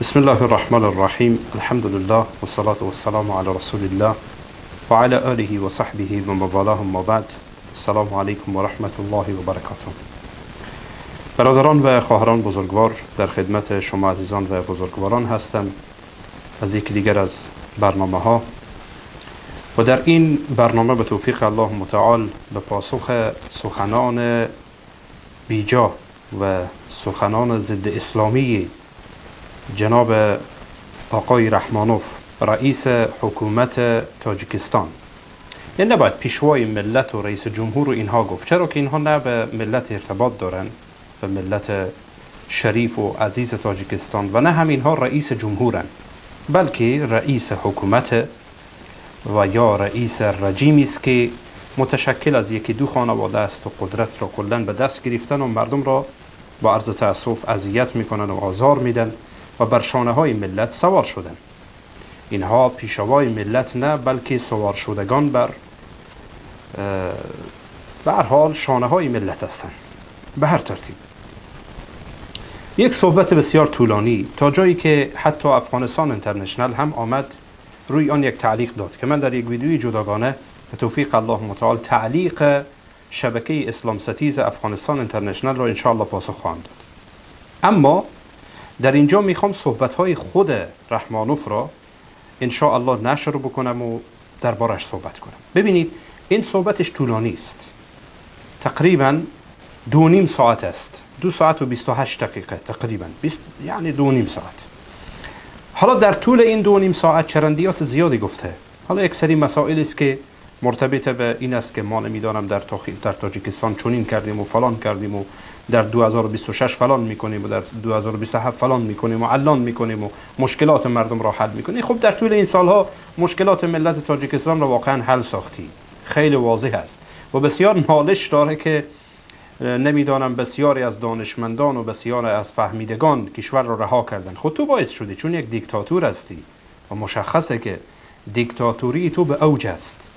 بسم الله الرحمن الرحیم. الحمد لله والصلاة والسلام على رسول الله وعلى آله وصحبه ومن والاه، ما بعد. السلام علیکم و رحمت الله و برکاته. برادران و خواهران بزرگوار، در خدمت شما عزیزان و بزرگواران هستم از یکی دیگر از برنامه ها و در این برنامه به توفیق الله متعال به پاسخ سخنان بیجا و سخنان ضد اسلامی جناب آقای رحمانوف، رئیس حکومت تاجیکستان، یعنی نباید پیشوای ملت و رئیس جمهور و اینها گفت، چرا که اینها نه به ملت ارتباط دارن، به ملت شریف و عزیز تاجیکستان، و نه هم اینها رئیس جمهورن، بلکه رئیس حکومت و یا رئیس رژیمی است که متشکل از یکی دو خانواده است و قدرت را کلا به دست گرفتن و مردم را با عرض تاسف اذیت میکنن و آزار میدن و بر شانه های ملت سوار شدن. اینها پیشوای ملت نه، بلکه سوار شدگان بر به هر حال شانه های ملت هستند. به هر ترتیب، یک صحبت بسیار طولانی، تا جایی که حتی افغانستان اینترنشنل هم آمد روی آن یک تعلیق داد که من در یک ویدیوی جداگانه به توفیق الله متعال تعلیق شبکه اسلام ستیز افغانستان اینترنشنل را انشاءالله پاسخ خواهم داد. اما در اینجا میخوام صحبت های خود رحمانوف را انشاءالله نشر بکنم و دربارش صحبت کنم. ببینید، این صحبتش طولانی است، تقریبا 2.5 ساعت است، 2 ساعت و 28 دقیقه تقریبا، یعنی 2.5 ساعت. حالا در طول این 2.5 ساعت چرندیات زیادی گفته. حالا یک سری مسائل است که مرتبط به این است که ما نمیدانم در تاجیکستان چنین کردیم و فلان کردیم و در 2026 فلان میکنیم و در 2027 فلان میکنیم و علان میکنیم و مشکلات مردم را حل میکنیم. خب، در طول این سالها مشکلات ملت تاجیکستان را واقعا حل ساختی، خیلی واضح است. و بسیار نالش داره که نمیدانم بسیاری از دانشمندان و بسیاری از فهمیدگان کشور را رها کردن. خود تو باعث شدی، چون یک دیکتاتور هستی و مشخصه که دیکتاتوری تو به اوج است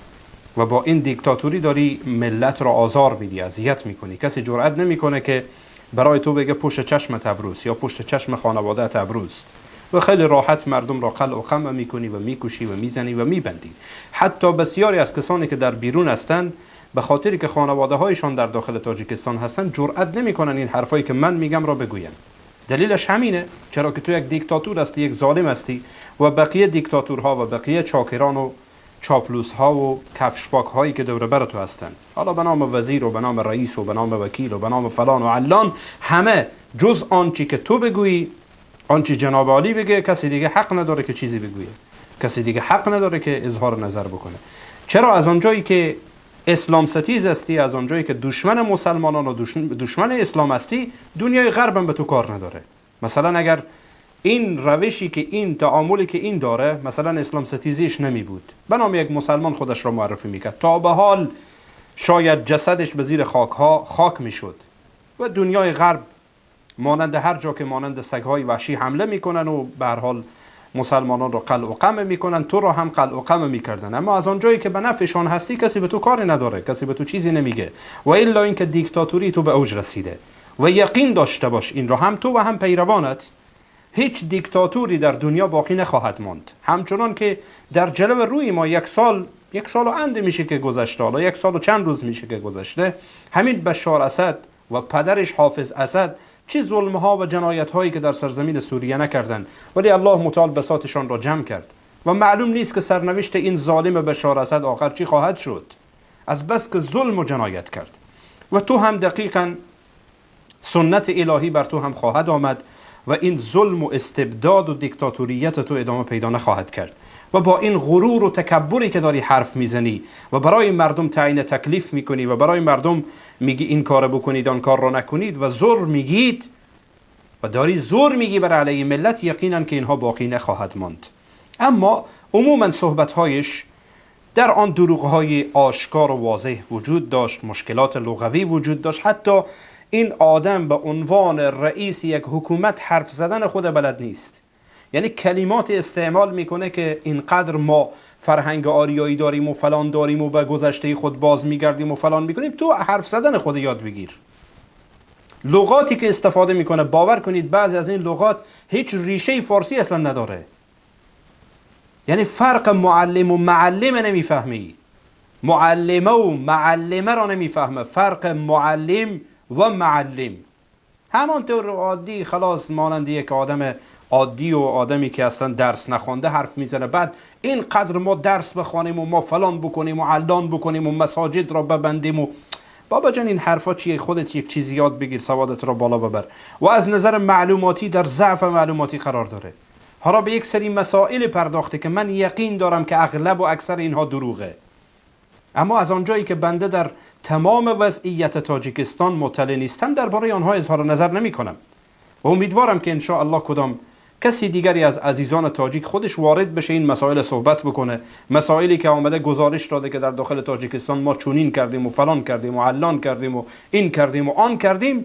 و با این دیکتاتوری داری ملت را آزار میدی، اذیت میکنی. کسی جرئت نمیکنه که برای تو بگه پشت چشم ابروست یا پشت چشم خانواده ابروست و خیلی راحت مردم را قلع و قمع میکنی و میکشی و میزنی و میبندی. حتی بسیاری از کسانی که در بیرون هستند، به خاطری که خانواده هایشان در داخل تاجیکستان هستند، جرئت نمیکنن این حرفایی که من میگم را بگوین. دلیلش همینه، چرا که تو یک دیکتاتور هستی، یک ظالم هستی و بقیه دیکتاتورها و بقیه چاکران و چاپلوس ها و کفشپاک هایی که دور بر تو هستند، حالا به نام وزیر و به نام رئیس و به نام وکیل و به نام فلان و علان، همه جز آنچه که تو بگویی، آنچه جناب عالی بگه، کسی دیگه حق نداره که چیزی بگویه، کسی دیگه حق نداره که اظهار نظر بکنه. چرا؟ از آنجایی که اسلام ستیز هستی، از آنجایی که دشمن مسلمانان و دشمن اسلام هستی، دنیای غرب هم به تو کار نداره. مثلا اگر این روشی که این تعاملی که این داره، مثلا اسلام ستیزیش نمی بود، به نام یک مسلمان خودش را معرفی میکرد، تا به حال شاید جسدش به زیر خاک ها خاک میشد و دنیای غرب مانند هر جا که مانند سگهای وحشی حمله میکنن و به هر حال مسلمانان را قلع و قمع میکنن، تو را هم قلع و قمع میکردن. اما از آنجایی که به نفعشان هستی، کسی به تو کاری نداره، کسی به تو چیزی نمیگه و الا اینکه دیکتاتوری تو به اوج رسیده. و یقین داشته باش این را، هم تو و هم پیروانت، هیچ دیکتاتوری در دنیا باقی نخواهد ماند. همچنان که در جلو روی ما یک سال، یک سال و اند میشه که گذشته، حالا یک سال و چند روز میشه که گذشته، همین بشار اسد و پدرش حافظ اسد چه ظلم ها و جنایت هایی که در سرزمین سوریه نکردند، ولی الله متعال بساطشان را جمع کرد و معلوم نیست که سرنوشت این ظالم بشار اسد آخر چی خواهد شد، از بس که ظلم و جنایت کرد. و تو هم دقیقا سنت الهی بر تو هم خواهد آمد و این ظلم و استبداد و دیکتاتوریت تو ادامه پیدا نخواهد کرد. و با این غرور و تکبری که داری حرف میزنی و برای مردم تعیین تکلیف میکنی و برای مردم میگی این کار بکنید، آن کار را نکنید و زور میگید و داری زور میگی بر علیه ملت، یقینا که اینها باقی نخواهد ماند. اما عموما صحبتهایش در آن دروغ آشکار و واضح وجود داشت، مشکلات لغوی وجود داشت. حتی این آدم به عنوان رئیس یک حکومت حرف زدن خود بلد نیست، یعنی کلمات استعمال میکنه که اینقدر ما فرهنگ آریایی داریم و فلان داریم و به گذشته خود باز میگردیم و فلان میکنیم. تو حرف زدن خود یاد بگیر. لغاتی که استفاده میکنه، باور کنید بعضی از این لغات هیچ ریشه فارسی اصلا نداره. یعنی فرق معلم و معلم نمیفهمی، معلمه و معلمه را نمیفهمه، فرق معلم و معلم. همانطور عادی خلاص مانند یک آدم عادی و آدمی که اصلا درس نخوانده حرف میزنه. بعد اینقدر ما درس بخوانیم و ما فلان بکنیم و علان بکنیم و مساجد را ببندیم و بابا جان این حرفا چیه؟ خودت یک چیزی یاد بگیر، سوادت را بالا ببر. و از نظر معلوماتی در ضعف معلوماتی قرار داره. حالا به یک سری مسائل پرداخته که من یقین دارم که اغلب و اکثر اینها دروغه، اما از آنجایی که بنده در تمام وضعیت تاجیکستان مطلع نیستم درباره آنها اظهار نظر نمی کنم و امیدوارم که انشاءالله کدام کسی دیگری از عزیزان تاجیک خودش وارد بشه این مسائل صحبت بکنه، مسائلی که آمده گزارش داده که در داخل تاجیکستان ما چنین کردیم و فلان کردیم و علان کردیم و این کردیم و آن کردیم،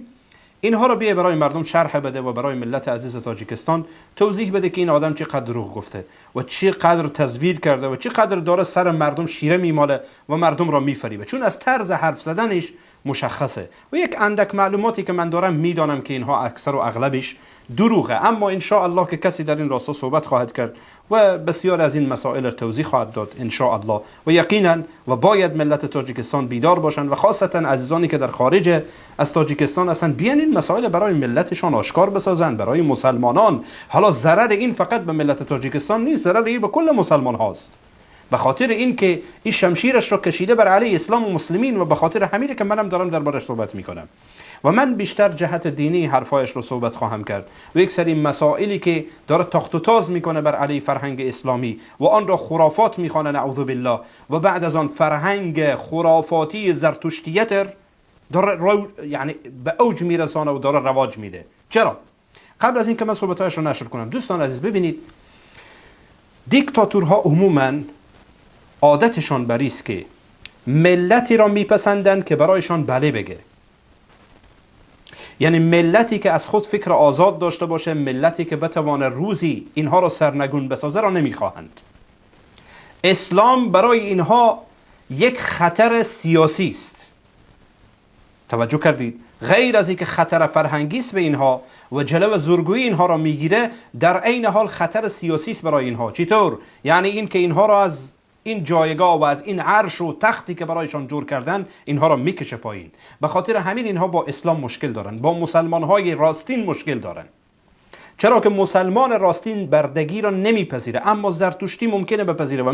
اینها رو بیه برای مردم شرح بده و برای ملت عزیز تاجیکستان توضیح بده که این آدم چقدر دروغ گفته و چقدر تزویر کرده و چقدر داره سر مردم شیره میماله و مردم را میفریبه، چون از طرز حرف زدنش مشخصه و یک اندک معلوماتی که من دارم میدانم که اینها اکثر و اغلبش دروغه. اما ان شاء الله که کسی در این راستا صحبت خواهد کرد و بسیار از این مسائل توضیح خواهد داد ان شاء الله. و یقینا و باید ملت تاجیکستان بیدار باشند و خاصتا عزیزانی که در خارج از تاجیکستان هستند بیان این مسائل برای ملتشان آشکار بسازند، برای مسلمانان. حالا ضرر این فقط به ملت تاجیکستان نیست، ضرر این به کل مسلمان هاست، به خاطر اینکه این شمشیرش را کشیده بر علیه اسلام و مسلمین و به خاطر همینه که منم دارم دربارش صحبت میکنم و من بیشتر جهت دینی حرفایش رو صحبت خواهم کرد و یک سری مسائلی که داره تاخت و تاز میکنه بر علیه فرهنگ اسلامی و آن را خرافات میخوانه، نعوذ بالله، و بعد از آن فرهنگ خرافاتی زرتشتیت داره یعنی به اوج میرسانه و داره رواج میده. چرا؟ قبل از اینکه من صحبتهایش رو نشر کنم دوستان عزیز، ببینید دیکتاتورها عموماً عادتشان بر است که ملتی را میپسندند که برایشان بله بگه، یعنی ملتی که از خود فکر آزاد داشته باشه، ملتی که بتوانه روزی اینها را سرنگون بسازه را نمیخواهند. اسلام برای اینها یک خطر سیاسی است. توجه کردید؟ غیر از اینکه خطر فرهنگی است به اینها و جلو زورگویی اینها را میگیره، در عین حال خطر سیاسی است برای اینها. چطور؟ یعنی این که اینها را از این جایگاه و از این عرش و تختی که برایشان جور کردن اینها را میکشه پایین. به خاطر همین اینها با اسلام مشکل دارن، با مسلمان های راستین مشکل دارن، چرا که مسلمان راستین بردگی را نمیپذیره، اما زرتشتی ممکنه بپذیره و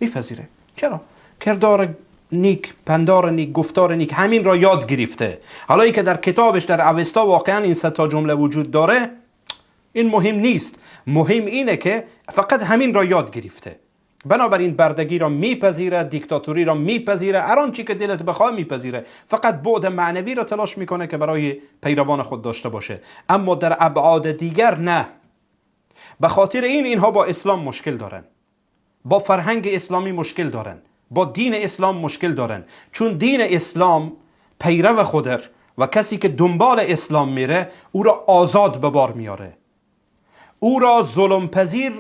میپذیره. چرا؟ کردار نیک، پندار نیک، گفتار نیک، همین را یاد گرفته. حالا ای که در کتابش در اوستا واقعا این سه تا جمله وجود داره این مهم نیست، مهم اینه که فقط همین را یاد گرفته. بنابراین بردگی را میپذیره، دیکتاتوری را میپذیره، هر آنچه که دلت بخواد میپذیره، فقط بعد معنوی را تلاش میکنه که برای پیروان خود داشته باشه، اما در ابعاد دیگر نه. به خاطر این اینها با اسلام مشکل دارن، با فرهنگ اسلامی مشکل دارن، با دین اسلام مشکل دارن، چون دین اسلام پیرو خودر و کسی که دنبال اسلام میره او را آزاد به بار میاره، او را ظلم پذیر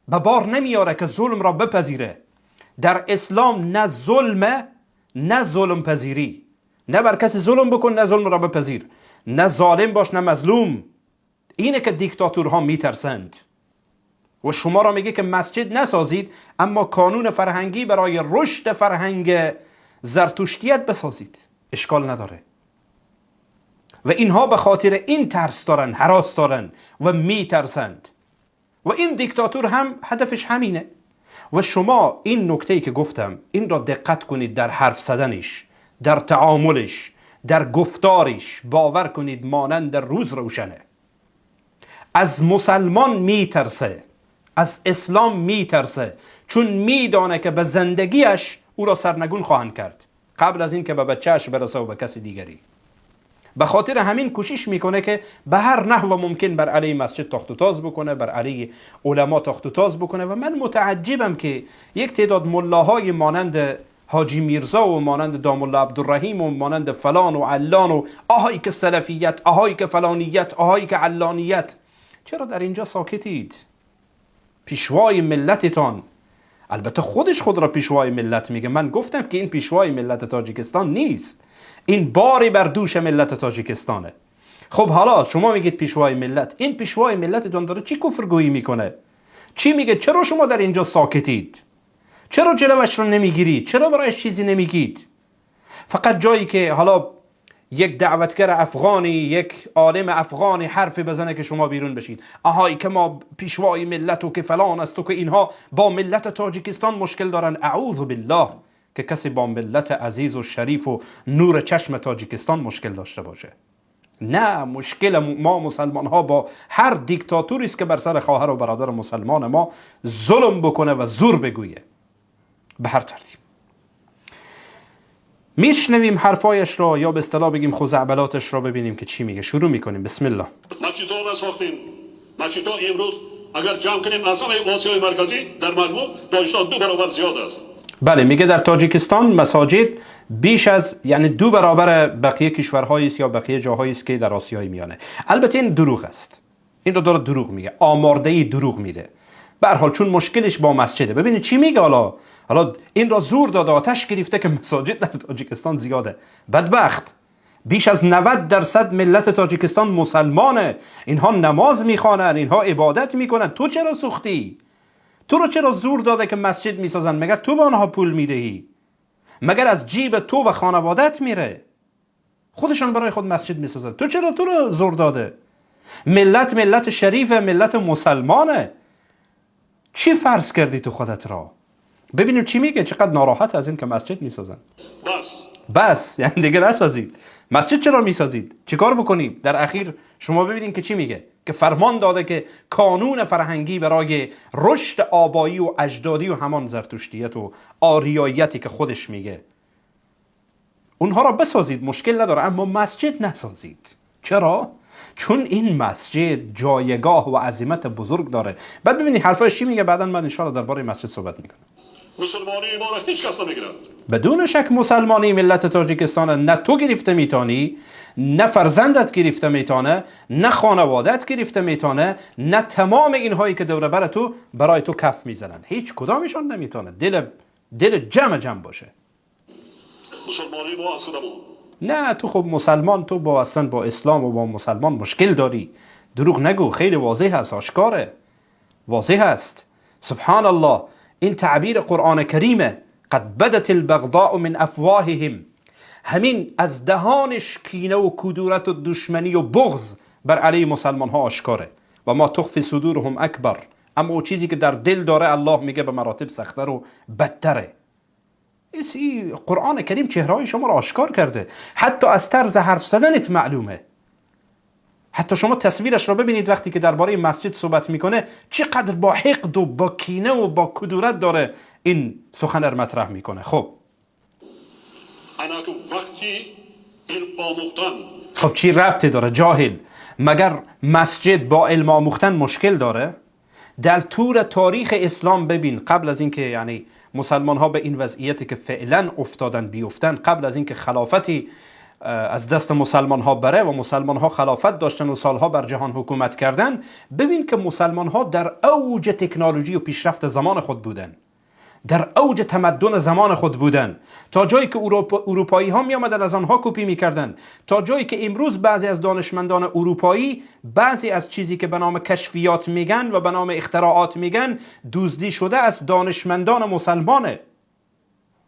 به بار نمیاره که ظلم را بپذیره. در اسلام نه ظلم نه ظلم پذیری، نه بر کسی ظلم بکن نه ظلم را بپذیر، نه ظالم باش نه مظلوم. اینه که دیکتاتورها میترسند و شما را میگه که مسجد نسازید اما کانون فرهنگی برای رشد فرهنگ زرتشتیت بسازید، اشکال نداره. و اینها به خاطر این ترس دارن، هراس دارن و میترسند و این دیکتاتور هم هدفش همینه. و شما این نکته‌ای که گفتم این را دقت کنید، در حرف زدنش، در تعاملش، در گفتارش، باور کنید مانند روز روشنه. از مسلمان میترسه، از اسلام میترسه، چون میدانه که به زندگیش او را سرنگون خواهند کرد قبل از این که به بچهش برسه و به کسی دیگری. به خاطر همین کوشش میکنه که به هر نحو ممکن بر علیه مسجد تاخت و تاز بکنه، بر علیه علما تاخت و تاز بکنه. و من متعجبم که یک تعداد ملاهای مانند حاجی میرزا و مانند داملا عبدالرحیم و مانند فلان و علان و آهایی که سلفیت، آهایی که فلانیت، آهایی که علانیت، چرا در اینجا ساکتید؟ پیشوای ملتتان، البته خودش خود را پیشوای ملت میگه، من گفتم که این پیشوای ملت تاجیکستان نیست، این باری بر دوش ملت تاجیکستانه. خب حالا شما میگید پیشوای ملت، این پیشوای ملتتون داره چی کفرگویی میکنه؟ چی میگه؟ چرا شما در اینجا ساکتید؟ چرا جلوش رو نمیگیرید؟ چرا برایش چیزی نمیگید؟ فقط جایی که حالا یک دعوتگر افغانی، یک عالم افغانی حرفی بزنه که شما بیرون بشید، آهای که ما پیشوای ملت و که فلان است و که اینها با ملت تاجیکستان مشکل دارن. اعوذ بالله که کسی با ملت عزیز و شریف و نور چشم تاجیکستان مشکل داشته باشه. نه، مشکل ما مسلمان ها با هر دیکتاتوری است که بر سر خواهر و برادر مسلمان ما ظلم بکنه و زور بگویه. به هر ترتیب میشنویم حرفایش را، یا به اصطلاح بگیم خزعبلاتش را، ببینیم که چی میگه. شروع میکنیم، بسم الله. مسجدها را ساختیم. مسجدها امروز اگر جمع کنیم از همه آسیای مرکزی در مجموع تاجیکستان 2 برابر زیاد است. بله، میگه در تاجیکستان مساجد بیش از، یعنی 2 برابر بقیه کشورهایی است یا بقیه جاهایی است که در آسیای میانه. البته این دروغ است، این رو داره دروغ میگه، آمارده دروغ میده. به هر حال چون مشکلش با مسجده، ببینید چی میگه. حالا این را زور داده، آتش گرفته که مساجد در تاجیکستان زیاده. بدبخت، بیش از 90% ملت تاجیکستان مسلمانه. اینها نماز میخوانن، اینها عبادت میکنن. تو چرا سوختی؟ تو رو چرا زور داده که مسجد میسازن؟ مگر تو به آنها پول میدهی؟ مگر از جیب تو و خانوادت میره؟ خودشان برای خود مسجد میسازن. تو چرا، تو رو زور داده؟ ملت ملت شریف، ملت مسلمانه. چی فرض کردی تو خودت را؟ ببینیم چی میگه، چقدر ناراحت از این که مسجد میسازن. بس. بس، یعنی دیگه نسازید مسجد. چرا میسازید؟ چیکار بکنیم؟ در اخیر شما ببینید که چی میگه، که فرمان داده که کانون فرهنگی برای رشد آبایی و اجدادی و همان زرتشتیت و آریاییتی که خودش میگه، اونها را بسازید، مشکل نداره، اما مسجد نسازید. چرا؟ چون این مسجد جایگاه و عظمت بزرگ داره. بعد ببینید حرفاش چی میگه، بعدا من انشاءالله درباره مسجد صحبت میکنم. مسلمانی ما را هیچ کس نمیگیرد. بدون شک مسلمانی ملت تاجیکستان نه تو گرفته میتانی، نه فرزندت گرفته میتانه، نه خانوادت گرفته میتانه، نه تمام اینهایی که دور بر تو برای تو کف میزنن. هیچ کدامشان نمیتانه. دل دل جمع جمع باشه. مسلمانی ما از خودمون. نه، تو خب مسلمان، تو با اصلا با اسلام و با مسلمان مشکل داری. دروغ نگو، خیلی واضح است، آشکاره، واضح است. سبحان الله، این تعبیر قرآن کریمه: قد بدت البغضاء من افواههم. همین از دهانش کینه و کدورت و دشمنی و بغض بر علیه مسلمان ها آشکاره. و ما تخفی صدورهم اکبر. اما او چیزی که در دل داره، الله میگه به مراتب سختتر و بدتره. این قرآن کریم چهرهای شما را آشکار کرده، حتی از طرز حرف زدنت معلومه. حتی شما تصویرش را ببینید، وقتی که درباره مسجد صحبت میکنه چقدر با حقد و با کینه و با کدورت داره این سخن را مطرح میکنه. خب. انا که وقتی علم آموختن خب چی ربطی داره جاهل؟ مگر مسجد با علم آموختن مشکل داره؟ در طول تاریخ اسلام ببین، قبل از اینکه یعنی مسلمان ها به این وضعیتی که فعلا افتادن بیفتن، قبل از اینکه خلافتی از دست مسلمان ها بره و مسلمان ها خلافت داشتن و سالها بر جهان حکومت کردن، ببین که مسلمان ها در اوج تکنولوژی و پیشرفت زمان خود بودن، در اوج تمدن زمان خود بودن، تا جایی که اروپایی ها می آمدن از آنها کپی میکردن، تا جایی که امروز بعضی از دانشمندان اروپایی بعضی از چیزی که به نام کشفیات میگن و به نام اختراعات میگن، دزدی شده از دانشمندان مسلمانه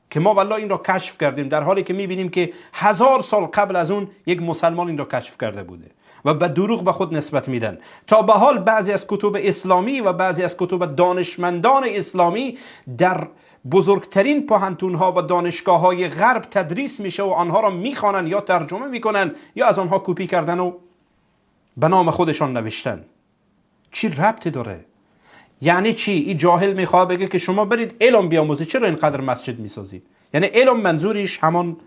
که ما والله این را کشف کردیم، در حالی که میبینیم که 1000 سال قبل از اون یک مسلمان این را کشف کرده بوده و به دروغ به خود نسبت میدن. تا به حال بعضی از کتب اسلامی و بعضی از کتب دانشمندان اسلامی در بزرگترین پوهنتون ها و دانشگاه های غرب تدریس میشه و آنها را میخوانن یا ترجمه میکنن یا از آنها کپی کردن و به نام خودشان نوشتن. چی ربطی داره؟ یعنی چی؟ این جاهل میخواد بگه که شما برید علم بیاموزید، چرا اینقدر مسجد میسازید؟ یعنی علم منظورش همان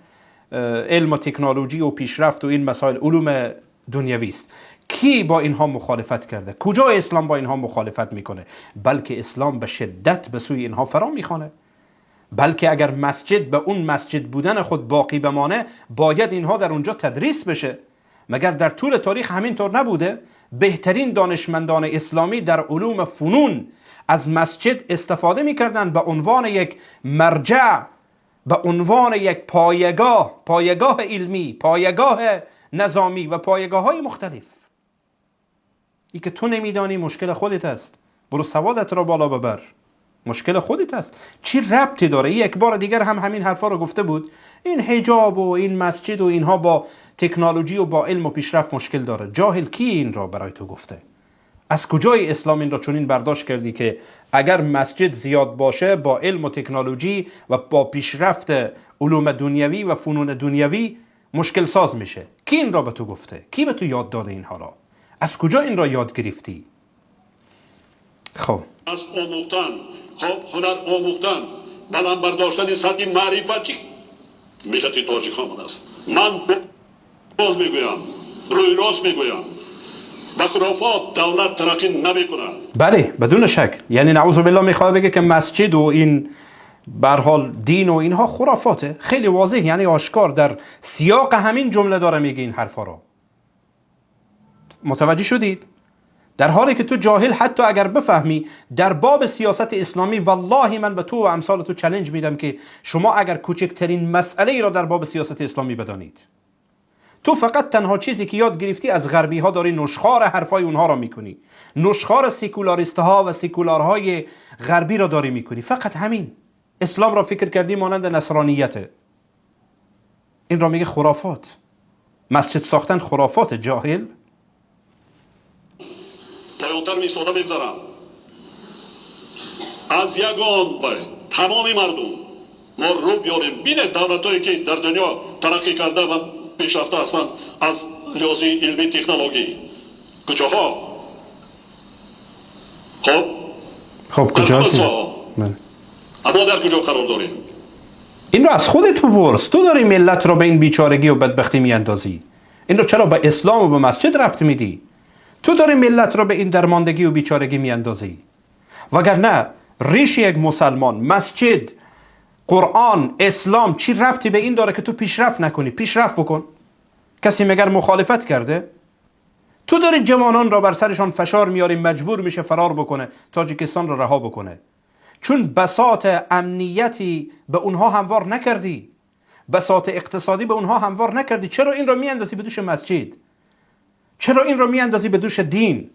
علم و تکنولوژی و پیشرفت و این مسائل علوم دنیوی است. کی با اینها مخالفت کرده؟ کجا اسلام با اینها مخالفت میکنه؟ بلکه اسلام به شدت به سوی اینها فرا میخوانه. بلکه اگر مسجد به اون مسجد بودن خود باقی بمانه، باید اینها در اونجا تدریس بشه. مگر در طول تاریخ همینطور نبوده؟ بهترین دانشمندان اسلامی در علوم فنون از مسجد استفاده میکردن به عنوان یک مرجع. به عنوان یک پایگاه علمی، پایگاه نظامی و پایگاه های مختلف. ای که تو نمیدانی مشکل خودت است، برو سوادت را بالا ببر، مشکل خودت است. چی ربطی داره؟ یک بار دیگر هم همین حرفا رو گفته بود، این حجاب و این مسجد و اینها با تکنولوژی و با علم و پیشرفت مشکل داره. جاهل، کی این را برای تو گفته؟ از کجای اسلام این را چنین برداشت کردی که اگر مسجد زیاد باشه با علم و تکنولوژی و با پیشرفت علوم دنیوی و فنون دنیوی مشکل ساز میشه؟ کی این را به تو گفته؟ کی به تو یاد داده اینها را؟ از کجا این را یاد گرفتی؟ خب. از آموختن، خب، هنر آموختن، بلند برداشتن سطح معرفتی ملت تاجیک آمده است. من باز میگویم، روی راست میگویم، به خرافات دولت ترقی نمیکند. بله، بدون شک. یعنی نعوذ بالله میخواد بگه که مسجد و این به حال دین و اینها خرافاته. خیلی واضح، یعنی آشکار در سیاق همین جمله داره میگه این حرفا رو. متوجه شدید؟ در حالی که تو جاهل، حتی اگر بفهمی در باب سیاست اسلامی، والله من به تو و امثال تو challenge میدم که شما اگر کوچکترین مسئله ای را در باب سیاست اسلامی بدانید. تو فقط تنها چیزی که یاد گرفتی از غربی ها، داری نشخوار حرفای اونها را میکنی، نشخوار سیکولاریست ها و سیکولارهای غربی را داری میکنی، فقط همین. اسلام را فکر کردی مانند نصرانیته. این را میگه خرافات، مسجد ساختن خرافات، جاهل. پایانتر میساده میگذارم. از یگان باید تمام مردم ما رو بیاریم. بینه، دولت که در دنیا ترقی کرده و پیشرفته هستند از لحاظ علمی تکنولوژی کجاها؟ خب. خب، کجا؟ بله. اما در کجا قرار داریم؟ این رو از خودت بپرس. تو داری ملت رو به این بیچارگی و بدبختی میاندازی. این رو چرا به اسلام و به مسجد ربط میدی؟ تو داری ملت رو به این درماندگی و بیچارگی میاندازی، وگرنه ریش یک مسلمان، مسجد، قرآن، اسلام چی ربطی به این داره که تو پیشرفت نکنی؟ پیشرفت بکن. کسی مگر مخالفت کرده؟ تو داری جوانان را بر سرشان فشار میاری، مجبور میشه فرار بکنه، تاجیکستان را رها بکنه، چون بساط امنیتی به اونها هموار نکردی، بساط اقتصادی به اونها هموار نکردی. چرا این را میاندازی به دوش مسجد؟ چرا این را میاندازی به دوش دین؟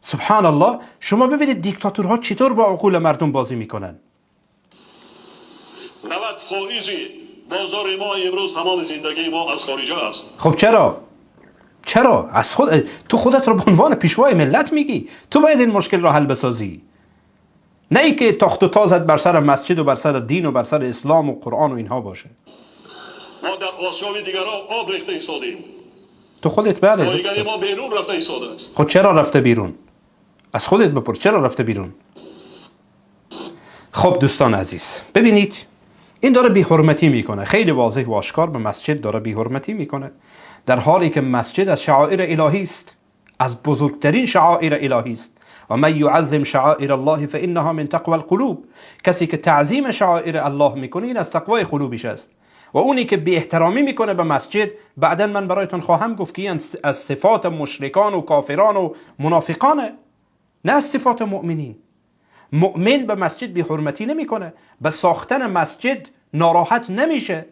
سبحان الله. شما ببینید دیکتاتورها چطور با عقول مردم بازی میکنن. 90 فایزی بازار ما امروز، تمام زندگی ما از خارجه است. خب چرا؟ چرا از خود تو خودت رو به عنوان پیشوای ملت میگی، تو باید این مشکل را حل بسازی، نه اینکه تاخت و تازت بر سر مسجد و بر سر دین و بر سر اسلام و قرآن و اینها باشه. ما در آسیاب دیگران آب ریخته ایستادیم. تو خودت، بله. کارگری ما بیرون رفته ایستاده است. خب چرا رفته بیرون؟ از خودت بپرس چرا رفته بیرون. خب دوستان عزیز، ببینید، این داره بیحرمتی میکنه، خیلی واضح و آشکار به مسجد داره بیحرمتی میکنه، در حالی که مسجد از شعائر الهی است، از بزرگترین شعائر الهی است. و من یعظم شعائر الله فانها من تقوى القلوب. کسی که تعظیم شعائر الله میکنه، این از تقوای قلوبش است. و اونی که بی احترامی میکنه به مسجد، بعدا من برایتون خواهم گفت که این از صفات مشرکان و کافران و منافقانه، نه از صفات مؤمنین. مؤمن به مسجد بی حرمتی نمیکنه، به ساختن مسجد ناراحت نمیشه.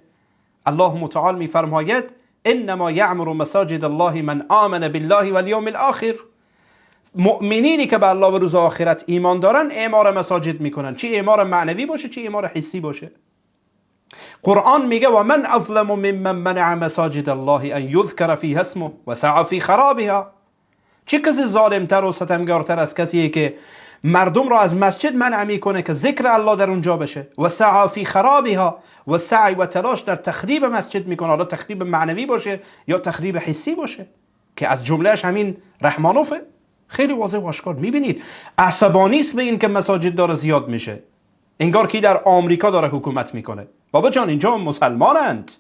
الله متعال میفرماید: انما یعمر مساجد الله من آمن بالله والیوم الاخر. مؤمنینی که به الله و روز آخرت ایمان دارن اعمار مساجد میکنن، چه اعمار معنوی باشه، چه اعمار حسی باشه. قرآن میگه: و من اظلم ممن منع مساجد الله ان یذکر فیها اسمه و سعی فی خرابها. چه کسی ظالمتر و ستمگارتر از کسیه که مردم را از مسجد منع میکنه که ذکر الله در اونجا بشه؟ و سعی فی خرابها، و سعی و تلاش در تخریب مسجد میکنه، حالا تخریب معنوی باشه یا تخریب حسی باشه که از جملهش همین رحمانوفه. خیلی واضح و آشکار میبینید عصبانی است به این که مساجد داره زیاد میشه، انگار که در آمریکا داره حکومت میکنه. بابا جان، اینجا مسلمانند،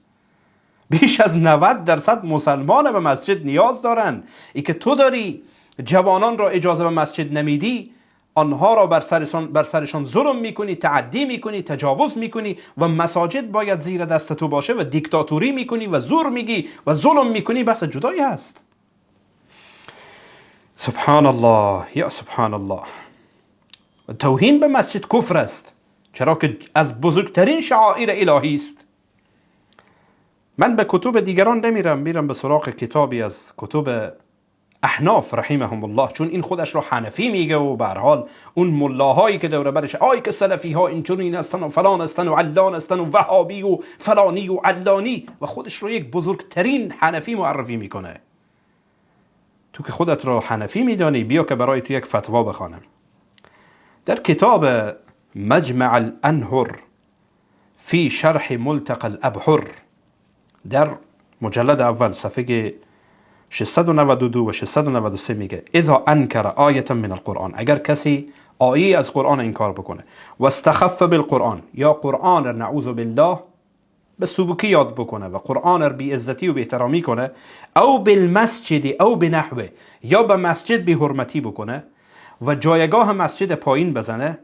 بیش از 90% مسلمان به مسجد نیاز دارن. ای که تو داری جوانان را اجازه به مسجد نمیدی، آنها را بر سرشان ظلم میکنی، تعدی میکنی، تجاوز میکنی و مساجد باید زیر دست تو باشه و دیکتاتوری میکنی و زور میگی و ظلم میکنی، بحث جدایی هست. سبحان الله، یا سبحان الله. توهین به مسجد کفر است. چرا که از بزرگترین شعائر الهی است. من به کتب دیگران نمیرم، میرم به سراغ کتابی از کتب احناف رحمهم الله، چون این خودش رو حنفی میگه و به هر حال اون ملاهایی که دور برش آی که سلفی ها اینچنین هستن و فلان هستن و علان هستن و وهابی و فلانی و علانی، و خودش رو یک بزرگترین حنفی معرفی میکنه. تو که خودت رو حنفی میدانی، بیا که برای تو یک فتوا بخوانم. در کتاب مجمع الانهر فی شرح ملتقى الابحر در مجلد اول صفحه 692 و 693 میگه اذا انکر آیه من القرآن، اگر کسی آیه از قرآن انکار بکنه، و استخف بالقرآن، یا قرآن را نعوذ بالله به سبکی یاد بکنه و قرآن را بی عزتی و بی احترامی کنه، او بالمسجد او بنحوه، یا به مسجد بی حرمتی بکنه و جایگاه مسجد پایین بزنه،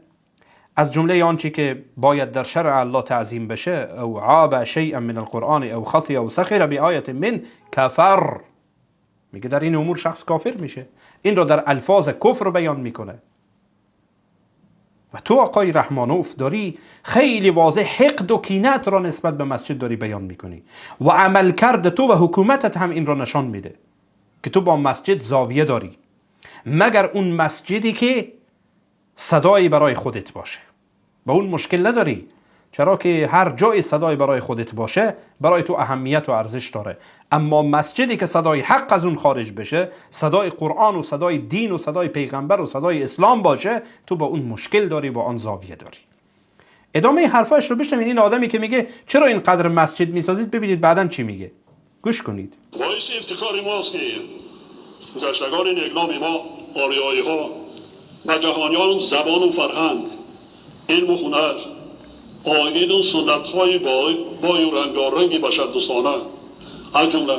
از جمله آنچه که باید در شرع الله تعظیم بشه، او عاب شیئا من القرآن او خطی او سخر بآیه من کفر، میگه در این امور شخص کافر میشه. این را در الفاظ کفر بیان میکنه. و تو آقای رحمانوف داری خیلی واضح حقد و کینت را نسبت به مسجد داری بیان میکنی و عملکرد تو و حکومتت هم این را نشان میده که تو با مسجد زاویه داری، مگر اون مسجدی که صدایی برای خودت باشه، با اون مشکل نداری، چرا که هر جای صدای برای خودت باشه برای تو اهمیت و ارزش داره. اما مسجدی که صدای حق از اون خارج بشه، صدای قرآن و صدای دین و صدای پیغمبر و صدای اسلام باشه، تو با اون مشکل داری، با آن زاویه داری. ادامه حرفش رو بشنوید. این آدمی که میگه چرا اینقدر مسجد میسازید، ببینید بعداً چی میگه، گوش کنید. باعث افتخار ماست که گذشتگان نیکنام ما آریایی ها و جهانیان زبان و فرهنگ، علم و هنر، آیین و سنت‌های بای و رنگارنگ بشردوستانه، از جمله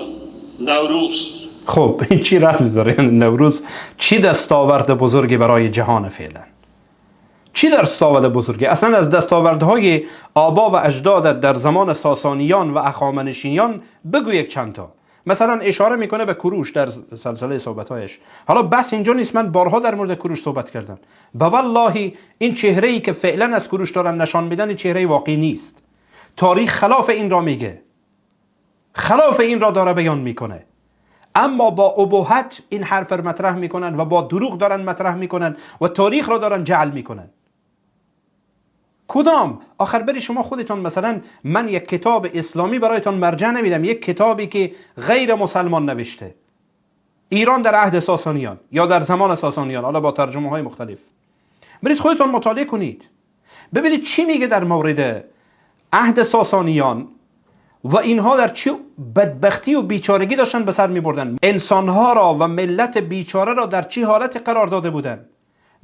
نوروز. خب این چی ربطی داره؟ نوروز چی دستاورد بزرگی برای جهان فعلا؟ چی دستاورد بزرگی؟ اصلا از دستاوردهای آبا و اجدادت در زمان ساسانیان و اخامنشیان بگو یک چند تا. مثلا اشاره میکنه به کوروش در سلسله صحبتهایش. حالا بس اینجا نیست، من بارها در مورد کوروش صحبت کردم. به والله این چهره‌ای که فعلا از کوروش دارن نشان میدن این چهره واقعی نیست. تاریخ خلاف این را میگه، خلاف این را داره بیان میکنه، اما با ابهت این حرف را مطرح میکنن و با دروغ دارن مطرح میکنن و تاریخ را دارن جعل میکنن. کدام؟ آخر بری شما خودتان، مثلا من یک کتاب اسلامی برایتان مرجع نمیدم، یک کتابی که غیر مسلمان نوشته، ایران در عهد ساسانیان یا در زمان ساسانیان، حالا با ترجمه های مختلف، برید خودتان مطالعه کنید ببینید چی میگه در مورد عهد ساسانیان و اینها در چه بدبختی و بیچارگی داشتن به سر میبردن، انسانها را و ملت بیچاره را در چه حالت قرار داده بودن،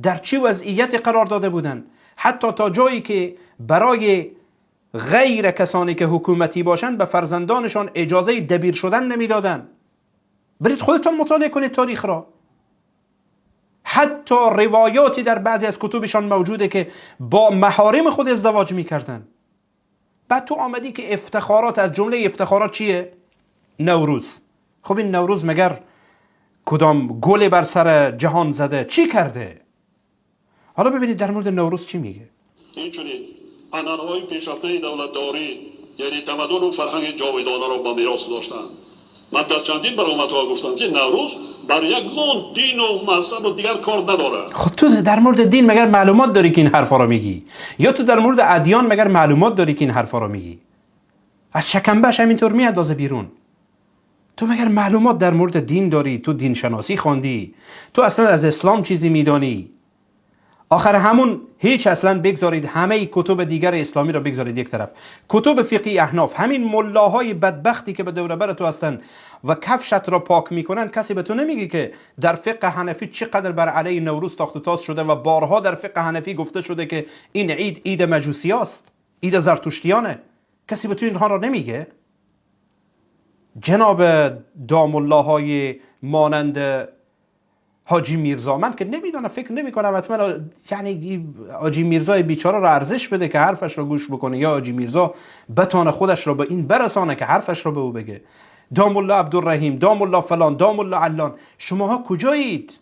در چه وضعیت قرار داده بودن، حتی تا جایی که برای غیر کسانی که حکومتی باشند به فرزندانشان اجازه دبیر شدن نمیدادن. برید خودتان مطالعه کنید تاریخ را. حتی روایاتی در بعضی از کتبشان موجوده که با محارم خود ازدواج میکردن. بعد تو آمدی که افتخارات، از جمله افتخارات چیه؟ نوروز. خب این نوروز مگر کدام گل بر سر جهان زده؟ چی کرده؟ حالا ببینید در مورد نوروز چی میگه. اینچنین عنعنه‌های پیشرفته دولتداری یعنی تمدن و فرهنگ جاودانه را به میراث داشتند. من در چندین برآمدها گفتم که نوروز بر یک نوع دین و مذهب و دیگر کار نداره. خب تو در مورد دین مگر معلومات داری که این حرفا رو میگی؟ یا تو در مورد ادیان مگر معلومات داری که این حرفا رو میگی؟ از شکمبش همینطور میاندازه بیرون. تو مگر معلومات در مورد دین داری؟ تو دین شناسی خواندی؟ تو اصلا از اسلام چیزی میدانی؟ آخر همون هیچ، اصلا بگذارید همه کتب دیگر اسلامی را بگذارید یک طرف، کتب فقهی احناف، همین ملاهای بدبختی که به دور بر تو هستن و کفشت را پاک میکنن، کسی به تو نمیگه که در فقه حنفی چقدر بر علیه نوروز تاخت و تاز شده و بارها در فقه حنفی گفته شده که این عید عید مجوسی است، عید زرتشتیانه. کسی به تو اینها را نمیگه. جناب داملاهای مانند حاجی میرزا، من که نمیدونم، فکر نمیکنم حتما یعنی حاجی میرزای بیچاره را ارزش بده که حرفش را گوش بکنه، یا حاجی میرزا بتانه خودش را به این برسانه که حرفش را به او بگه. دام الله عبدالرحیم، دام الله فلان، دام الله علان، شماها کجایید؟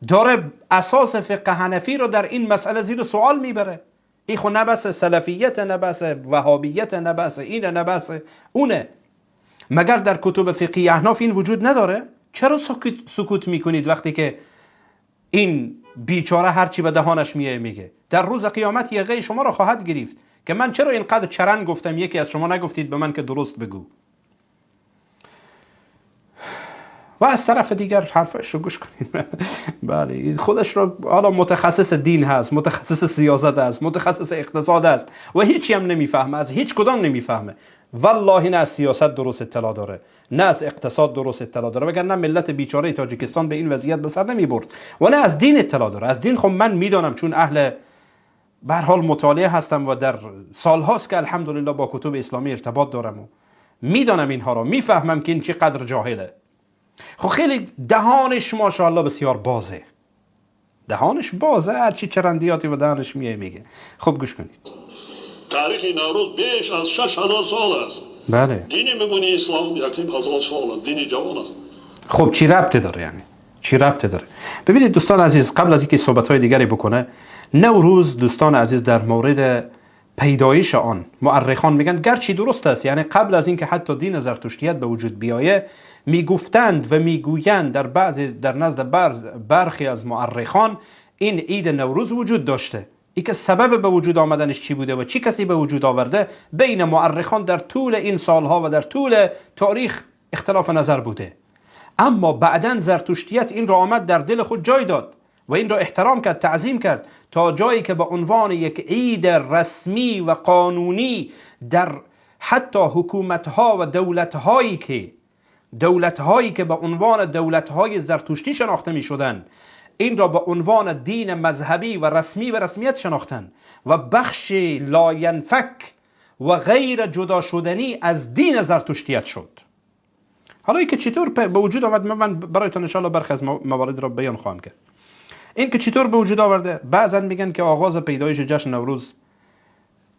داره اساس فقه حنفی رو در این مسئله زیر سوال میبره. این خو نه بحث سلفیت، نه بحث وهابیت، نه بحث اینه، نه بحث اونه. مگر در کتب فقهی احناف این وجود نداره؟ چرا سکوت میکنید وقتی که این بیچاره هرچی به دهانش میه میگه؟ در روز قیامت یقه شما را خواهد گرفت که من چرا اینقدر چرند گفتم، یکی از شما نگفتید به من که درست بگو. و از طرف دیگر حرفش رو گوش کنید. بله، خودش رو حالا متخصص دین هست، متخصص سیاست هست، متخصص اقتصاد هست و هیچی هم نمیفهمه، از هیچ کدام نمیفهمه. والله نه از سیاست درست اطلاع داره، نه از اقتصاد درست اطلاع داره، وگرنه ملت بیچاره تاجیکستان به این وضعیت به سر نمیبرد. و نه از دین اطلاع داره. از دین خب من میدانم، چون اهل به هر حال مطالعه هستم و در سالهاست که الحمدلله با کتب اسلامی ارتباط دارم و میدانم اینها را، میفهمم که این چقدر جاهله. خب خیلی دهانش ماشاءالله بسیار بازه، دهانش بازه، هرچی چرندیاتی و دهانش میه میگه. خب گوش کنید. تاریخ نوروز بیش از 6000 سال است. بله. دین مبینی اسلام 1500 سال است، دین جوان است. خب چی ربطی داره یعنی؟ چی ربطی داره؟ ببینید دوستان عزیز، قبل از اینکه صحبت‌های دیگری بکنه، نوروز دوستان عزیز در مورد پیدایش آن مؤرخان میگن گرچه درست است، یعنی قبل از اینکه حتی دین زرتشتیت به وجود بیایه میگفتند و میگویند در بعضی، در نزد برخی از مؤرخان این عید نوروز وجود داشته. ای که سبب به وجود آمدنش چی بوده و چی کسی به وجود آورده، بین مؤرخان در طول این سالها و در طول تاریخ اختلاف نظر بوده. اما بعداً زرتشتیت این را آمد در دل خود جای داد و این را احترام کرد، تعظیم کرد، تا جایی که به عنوان یک عید رسمی و قانونی در حتی حکومت‌ها و دولت‌هایی که به عنوان دولت‌های زرتشتی شناخته می‌شدند، این را به عنوان دین مذهبی و رسمی و رسمیت شناختند و بخش لاینفک و غیر جدا شدنی از دین زرتشتیت شد. حالا اینکه چطور به وجود آمد، من برایتان انشاءالله برخی از موارد را بیان خواهم کرد. این که چطور به وجود آورده، بعضا میگن که آغاز پیدایش جشن نوروز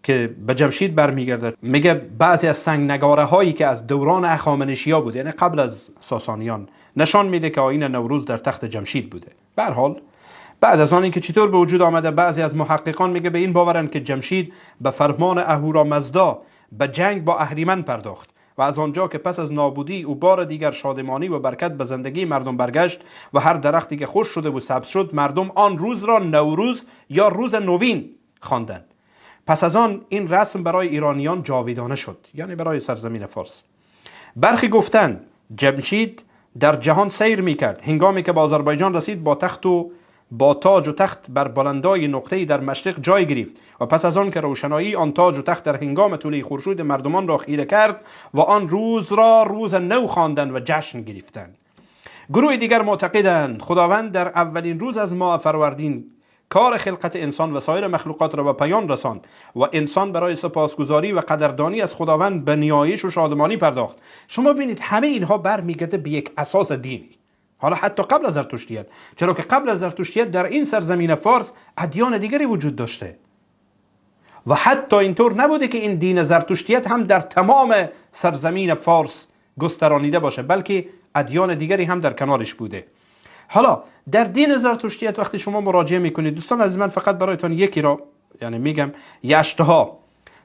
که به جمشید برمیگرده. میگه بعضی از سنگ نگاره هایی که از دوران هخامنشیا بوده، یعنی قبل از ساسانیان، نشان میده که آیین نوروز در تخت جمشید بوده. به هر حال بعد از آن اینکه چطور به وجود آمده، بعضی از محققان میگه به این باورند که جمشید به فرمان اهورامزدا به جنگ با اهریمن پرداخت و از آنجا که پس از نابودی او بار دیگر شادمانی و برکت به زندگی مردم برگشت و هر درختی که خشک شده و سبز شد، مردم آن روز را نوروز یا روز نوین خواندند. پس از آن این رسم برای ایرانیان جاویدانه شد، یعنی برای سرزمین فارس. برخی گفتند جمشید در جهان سیر میکرد، هنگامی که به آذربایجان رسید با تخت و با تاج و تخت بر بلندای نقطه‌ای در مشرق جای گرفت و پس از آن که روشنایی آن تاج و تخت در هنگام طلوع خورشید مردمان را خیره کرد و آن روز را روز نو خواندند و جشن گرفتند. گروه دیگر معتقدند خداوند در اولین روز از ماه فروردین کار خلقت انسان و سایر مخلوقات را به پایان رساند و انسان برای سپاسگزاری و قدردانی از خداوند به نیایش و شادمانی پرداخت. شما ببینید همه اینها برمیگرده به یک اساس دینی، حالا حتی قبل از زرتشتیت، چرا که قبل از زرتشتیت در این سرزمین فارس ادیان دیگری وجود داشته و حتی اینطور نبوده که این دین زرتشتیت هم در تمام سرزمین فارس گسترانیده باشه، بلکه ادیان دیگری هم در کنارش بوده. حالا در دین زرتشتیت وقتی شما مراجعه میکنید، دوستان از من فقط برایتان یکی را یعنی میگم، یشتها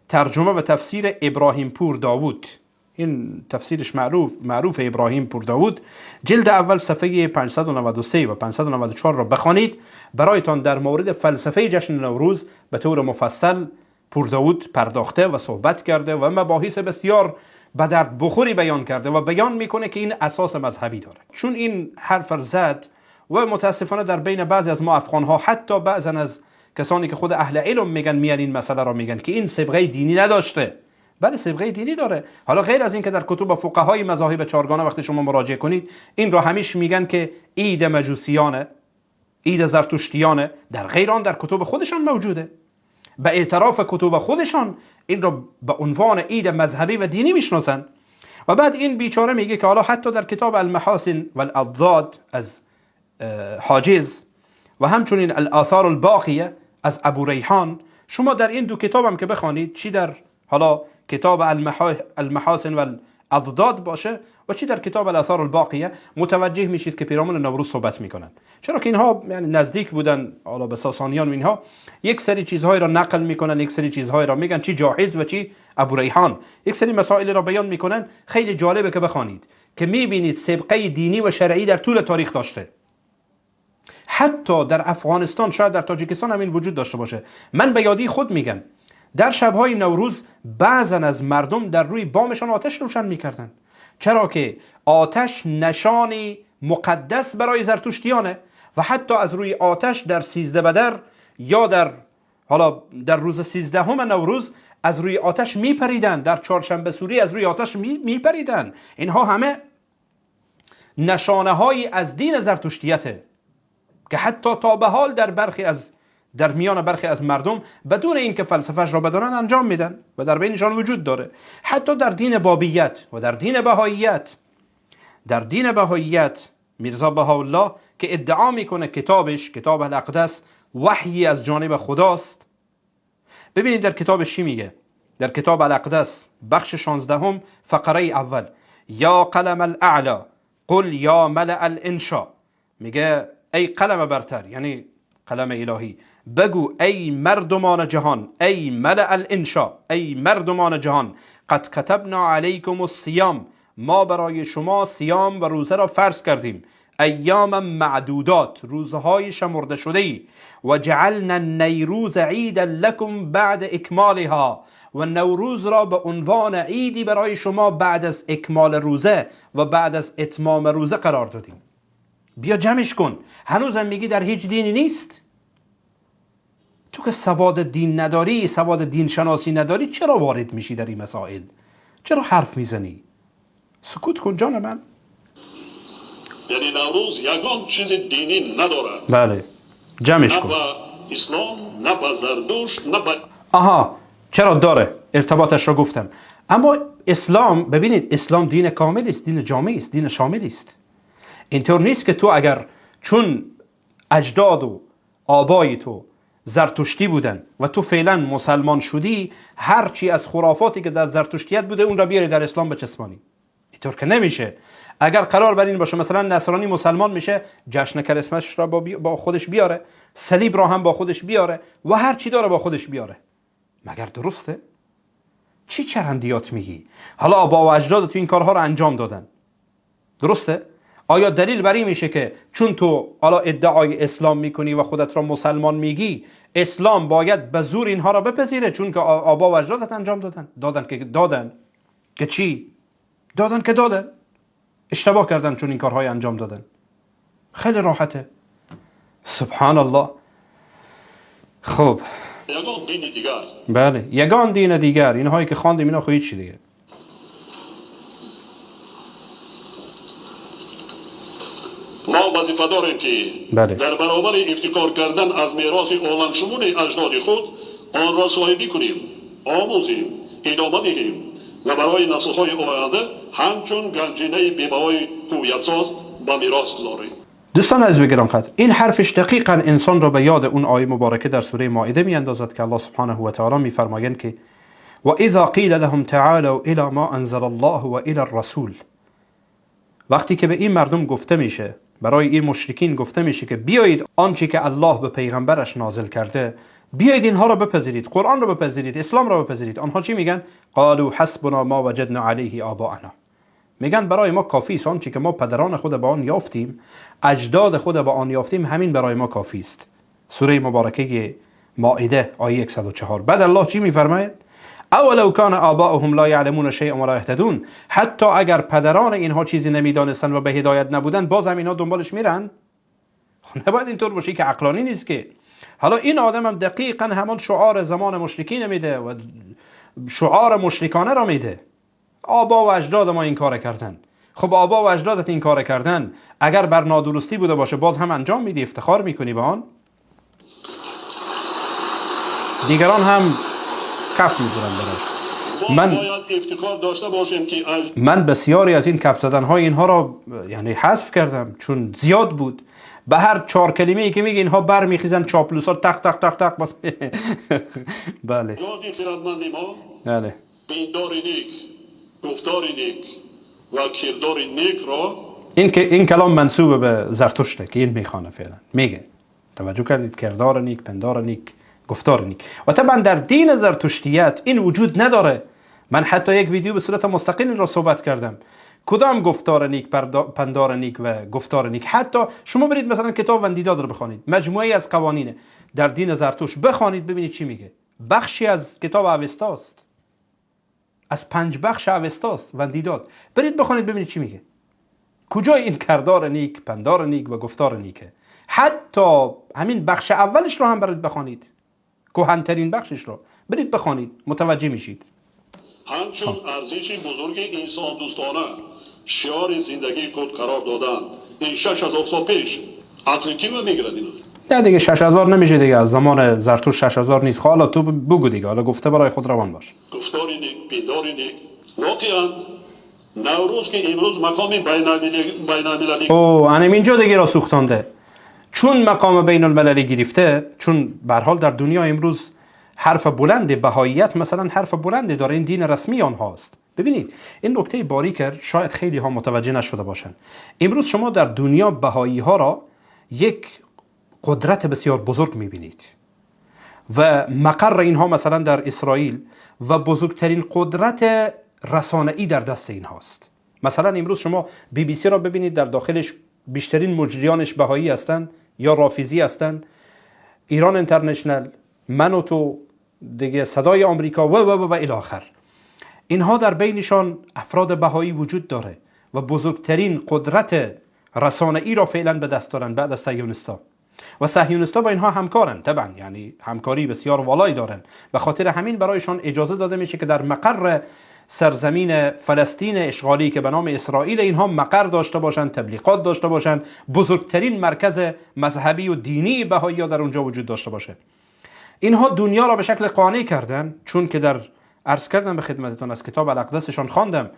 ترجمه و تفسیر ابراهیم پور داوود، این تفسیرش معروف ابراهیم پور داوود، جلد اول صفحه 593 و 594 را بخوانید، برایتان در مورد فلسفه جشن نوروز به طور مفصل پور داوود پرداخته و صحبت کرده و مباحث بسیار به درد بخوری بیان کرده و بیان میکنه که این اساس مذهبی داره. چون این حرف زد و متاسفانه در بین بعضی از ما افغان ها، حتی بعضا از کسانی که خود اهل علم میگن، میان این مسئله را میگن که این سابقه دینی نداشته. بله سابقه دینی داره. حالا غیر از این که در کتب فقهای مذاهب چهارگانه وقتی شما مراجعه کنید این را همیشه میگن که عید مجوسیانه، عید زرتشتیانه، در غیر آن در کتب خودشان موجوده. به اعتراف کتب خودشان این را به عنوان عید مذهبی و دینی میشناسن. و بعد این بیچاره میگه که حالا حتی در کتاب المحاسن والأضداد از حاجز و همچنین الآثار الباقیه از ابو ریحان، شما در این دو کتاب هم که بخوانید، چی در حالا کتاب المحاسن و اضداد باشه و چی در کتاب الاثار الباقیه متوجه میشید که پیرامون نوروز صحبت میکنن. چرا که اینها یعنی نزدیک بودن حالا به ساسانیان و اینها، یک سری چیزهای را نقل میکنن، یک سری چیزهای را میگن، چی جاحظ و چی ابوریحان، یک سری مسائل را بیان میکنن. خیلی جالبه که بخوانید که میبینید سابقه دینی و شرعی در طول تاریخ داشته. حتی در افغانستان، شاید در تاجیکستان هم این وجود داشته باشه. من به یادی خود میگم در شبهای نوروز بعضا از مردم در روی بامشان آتش روشن میکردن، چرا که آتش نشانی مقدس برای زرتشتیانه و حتی از روی آتش در 13 بدر یا در حالا در روز 13 نوروز از روی آتش میپریدن، در چهارشنبه سوری از روی آتش میپریدن. اینها همه نشانه های از دین زرتشتیته که حتی تا به حال در میان برخی از مردم بدون اینکه فلسفهش را بدانن انجام میدن و در بینشان وجود داره. حتی در دین بابیت و در دین بهاییت، در دین بهاییت میرزا بهاءالله که ادعا میکنه کتابش، کتاب الاقدس، وحی از جانب خداست. ببینید در کتابش چی میگه. در کتاب الاقدس بخش 16 فقره اول، یا قلم الاعلا قل یا ملأ الانشا، میگه ای قلم برتر، یعنی قلم الهی، بگو ای مردمان جهان، ای ملأ الانشا، ای مردمان جهان، قد کتبنا علیکم الصیام، ما برای شما صیام و روزه را فرض کردیم، ایام معدودات، روزهای شمرده شده ای، و جعلنا النیروز عیدا لکم بعد اکمالها، و نوروز را به عنوان عیدی برای شما بعد از اکمال روزه و بعد از اتمام روزه قرار دادیم. بیا جمعش کن. هنوزم میگی در هیچ دینی نیست؟ تو که سواد دین نداری، سواد دین شناسی نداری، چرا وارد میشی در این مسائل؟ چرا حرف میزنی؟ سکوت کن جان من. یعنی نوروز یگان چیز دینی ندارد. بله جمعش نه کن. به اسلام، نه به زردشت، نه به آها چرا داره، ارتباطش را گفتم. اما اسلام، ببینید اسلام دین کامل است، دین جامع است، دین شامل است. اینطور نیست که تو اگر چون اجداد و آبای تو زرتشتی بودن و تو فعلا مسلمان شدی، هرچی از خرافاتی که در زرتشتیت بوده اون را بیاری در اسلام بچسبانی. اینطور که نمیشه. اگر قرار بر این باشه مثلا نصرانی مسلمان میشه، جشن کریسمسش را با خودش بیاره، صلیب را هم با خودش بیاره و هر چی داره با خودش بیاره، مگر درسته؟ چی چرندیات میگی؟ حالا آبا و اجداد تو این کارها رو انجام دادن، درسته؟ آیا دلیل بر این میشه که چون تو حالا ادعای اسلام میکنی و خودت را مسلمان میگی، اسلام باید به زور اینها را بپذیره چون که آبا و اجدادت انجام دادن؟ دادن که دادن، که چی؟ دادن که دادن، اشتباه کردن چون این کارهای انجام دادن. خیلی راحته. سبحان الله. خب یگان دین دیگر. بله یگان دین دیگر، اینهایی که خواندیم اینا خب هیچی دیگه. ما وظیفه داریم که بله. در برابر افتخار کردن از میراث عالم شمول اجداد خود آن را صاحبی کنیم، آموزیم، ادامه دهیم و برای نسل‌های آینده همچون گنجینه بی‌بهای هویت‌ساز به میراث گذاریم. دوستان عزیز و گرانقدر، این حرفش دقیقاً انسان را به یاد اون آیه مبارکه در سوره مائده میاندازد که الله سبحانه و تعالی میفرمایند که و اذا قیل لهم تعالوا الی ما انزل الله و الی الرسول. وقتی که به این مردم گفته میشه، برای این مشرکین گفته میشه که بیایید آنچه که الله به پیغمبرش نازل کرده، بیایید اینها را بپذیرید، قرآن را بپذیرید، اسلام را بپذیرید. آنها چی میگن؟ قالوا حسبنا ما وجدنا علیه آباءنا. میگن برای ما کافی است آنچه که ما پدران خود با آن یافتیم، اجداد خود با آن یافتیم، همین برای ما کافی است. سوره مبارکه مائده آیه 104. بعد الله چی میفرماید؟ اولو کان آباؤهم لا یعلمون شیئا ولا یهتدون. حتی اگر پدران اینها چیزی نمیدانستن و به هدایت نبودن، باز هم اینها دنبالش میرن. خب نباید اینطور باشه که عقلانی نیست که. حالا این آدم هم دقیقا همان شعار زمان مشرکین میده و شعار مشرکانه را میده. آبا و اجداد ما این کار کردن. خب آبا و اجدادت این کار کردن، اگر بر نادرستی بوده باشه باز هم انجام میدی، افتخار میکنی به آن. دیگران هم کف میزنن براش. ما باید افتخار داشته باشیم که من بسیاری از این کف زدن های اینها را یعنی حذف کردم چون زیاد بود. به هر چهار کلمه ای که میگه اینها برمیخیزن، چاپلوسا تق تق تق تق. بله. اجداد خردمند ما، بله، دیندار نیک، Гуфтори нек ва кирдори некро. این که این کلام منسوب به زرتشته که این میخوانه، فعلا میگه. توجه کردید؟ کردار نیک، پندار نیک، گفتار نیک. و طبعا در دین زرتشتیت این وجود نداره. من حتی یک ویدیو به صورت مستقل این را صحبت کردم. کدام گفتار نیک، پندار نیک و گفتار نیک؟ حتی شما برید مثلا کتاب وندیداد رو بخوانید، مجموعه از قوانینه در دین زرتشت، بخوانید ببینید چی میگه. بخشی از کتاب اوستاست، از پنج بخش اوستاست وندیداد. برید بخوانید ببینید چی میگه. کجای این کردار نیک، پندار نیک و گفتار نیکه؟ حتی همین بخش اولش رو هم برید بخوانید، کهن‌ترین بخشش رو برید بخوانید، متوجه میشید. Ҳамчун арзиши бузурги инсондӯстона шиори зиндагии худ қарор доданд. Ин 6000 сол пеш ақли кима мегирад ино? نه دیگه، 6000 نمیشه دیگه. از زمان زرتشت 6000 نیست. حالا تو بگو دیگه، حالا گفته برای خود روان باش. Гуфтори нек، пиндори нек. Воқеан Наврӯз ки имрӯз мақоми байналмилалӣ او انم اینجا دیگه را سوختانده. چون مقام بین المللی گرفته، چون به هر حال در دنیا امروز حرف بلند بهاییت مثلا حرف بلندی داره، این دین رسمی آنهاست. ببینید، این نکته باریک شاید خیلی ها متوجه نشده باشند. امروز شما در دنیا بهایی ها را یک قدرت بسیار بزرگ میبینید و مقر اینها مثلا در اسرائیل و بزرگترین قدرت رسانه‌ای در دست اینهاست. مثلا امروز شما بی بی سی را ببینید، در داخلش بیشترین مجریانش بهایی هستند یا رافضی هستند. ایران اینترنشنل، من و تو دیگه، صدای آمریکا و و و و الی آخر، اینها در بینشان افراد بهایی وجود داره و بزرگترین قدرت رسانه‌ای را فعلا به دست دارن بعد از صهیونیستا و صهیونیستا با اینها همکارن طبعا، یعنی همکاری بسیار والایی دارن. به خاطر همین برایشان اجازه داده میشه که در مقر سرزمین فلسطین اشغالی که به نام اسرائیل اینها مقر داشته باشند، تبلیغات داشته باشند، بزرگترین مرکز مذهبی و دینی بهایی در اونجا وجود داشته باشه. اینها دنیا را به شکل قانع کردن، چون که در عرض کردم به خدمتتان، از کتاب الاقدسشان خواندم